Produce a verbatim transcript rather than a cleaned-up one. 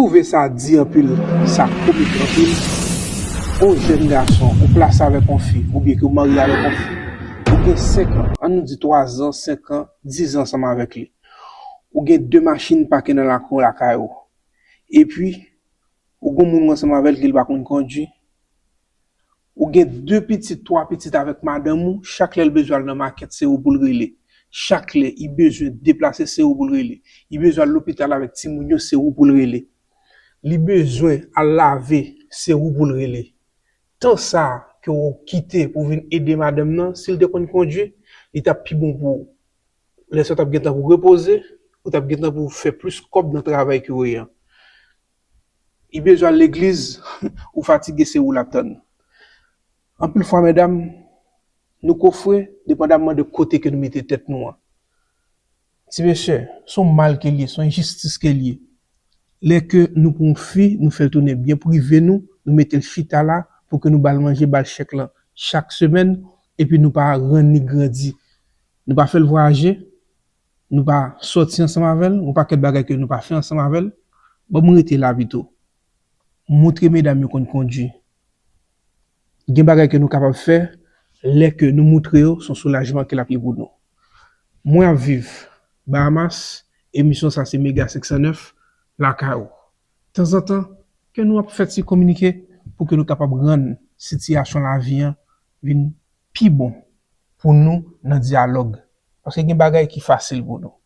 Twouve sa di anpil, sa komik anpil. Yon jèn gason, ou plase avèk yon fi, oubyen ke w marye avèk yon fi, ou gen senk an, ann nou di twa zan, senk an, diz an ansanm avèk li. Ou gen de machin pake nan lakou lakay ou. Epi, ou gen moun ansanm avè l ke l pa konn kondui. Ou gen de pitit, twa pitit avèk madanm ou, chak lè l bezwen al nan makèt, se ou pou l rele. Chak lè li bezwen deplase, se ou pou l rele. Li bezwen al lopital avèk timoun yo, se ou pou l rele. Li bezwen al lave, se ou pou l rele. Tan sa a ke w kite pou w vin ede madanm nan, si l te konn kondui, li t ap pi bon pou ou. Lè sa w t ap gen tan pou w repoze, ou t ap gen tan pou w fè plis kòb nan travay ke w ye an. Li bezwen al legliz, ou fatige, se ou l ap tann. Anpil fwa, medam, nou kofre, depandamman de kote ke nou mete tèt nou an. Ti mesye, se yon mal ke l ye, se yon enjistis ke l ye. Lè ke nou pran yon fi, nou fè l tounen byen prive nou, nou mete l chita la pou ke nou ba l manje, ba l chèk lan chak semèn, epi nou pa rann li grandi. Nou pa fè l vwayaje, nou pa sòti ansanm avè l, yon pakèt bagay ke nou pa fè ansanm avè l. Ban m rete la pito. Montre medam yo konn kondui. Gen bagay ke nou kapab fè lè ke nou montre yo se yon soulajman ke l ap ye pou nou. Mwen ap viv Bahamas, emisyon sa se Mega senk san nèf, lakay ou. Tanzantan, ke nou ap fè ti kominike pou ke nou kapab rann sitiyasyon lavi an vin pi bon pou nou nan dyalòg. Paske gen bagay ki fasil pou nou.